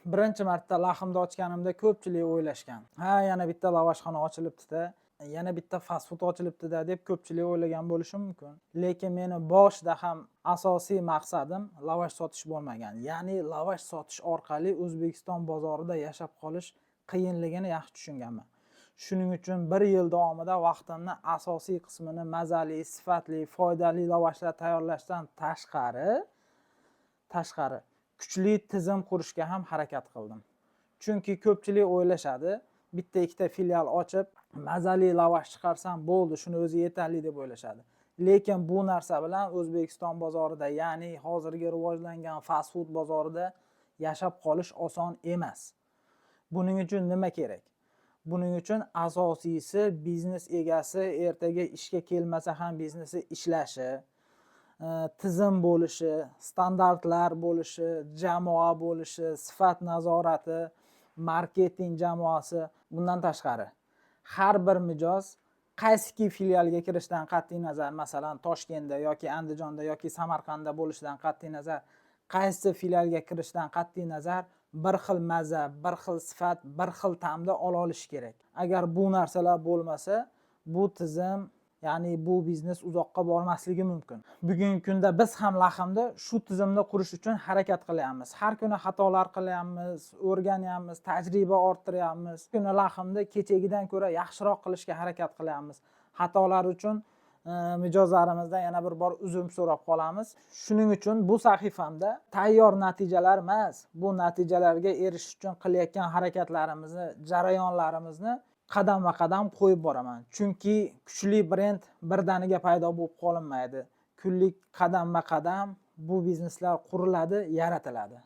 Birinchi marta Laxmda ochganimda ko'pchilik o'ylashgan: "Ha, yana bitta lavashxona ochilibdi-da, yana bitta fast food ochilibdi-da", deb ko'pchilik o'ylagan bo'lishi mumkin. Lekin meni boshida ham asosiy maqsadim lavash sotish bo'lmagan. Ya'ni lavash sotish orqali O'zbekiston bozorida yashab qolish qiyinligini yaxshi tushunganman. Shuning uchun bir yil davomida vaqtimni asosiy qismini mazali, sifatli, foydali lavashlar tayyorlashdan tashqari kuchli tizim qurishga ham harakat qildim. Chunki ko'pchilik o'ylashadi, bitta ikkita filial ochib, mazali lavash chiqarsam bo'ldi, shuni o'zi yetarli deb o'ylashadi. Lekin bu narsa bilan O'zbekiston bozorida, ya'ni hozirgi rivojlangan fast food bozorida yashab qolish oson emas. Buning uchun nima kerak? Buning uchun asosiysi, biznes egasi ertaga ishga kelmasa ham biznesi ishlashi, tizim bo'lishi, standartlar bo'lishi, jamoa bo'lishi, sifat nazorati, marketing jamoasi. Bundan tashqari, har bir mijoz qaysiki filialga kirishdan qat'iy nazar, masalan, Toshkentda yoki Andijonda yoki Samarqandda bo'lishidan qat'iy nazar, qaysi filialga kirishdan qat'iy nazar bir xil maza, bir xil sifat, bir xil ta'mda ola olishi kerak. Agar bu narsalar bo'lmasa, bu tizim, ya'ni bu biznes uzoqqa bormasligi mumkin. Bugungi kunda biz ham Laxmda shu tizimni qurish uchun harakat qilyapmiz. Har kuni xatolar qilyapmiz, o'rganyapmiz, tajriba orttiryapmiz. Kuni Laxmda kechagidan ko'ra yaxshiroq qilishga harakat qilyapmiz. Xatolar uchun mijozlarimizdan yana bir bor uzr so'rab qolamiz. Shuning uchun bu sahifamda tayyor natijalar emas, bu natijalarga erishish uchun qilayotgan harakatlarimizni, jarayonlarimizni qadamma qadam qo'yib boraman. Chunki kuchli brend birdaniga paydo bo'lib qolinmaydi. Kunlik qadamma qadam bu bizneslar quriladi, yaratiladi.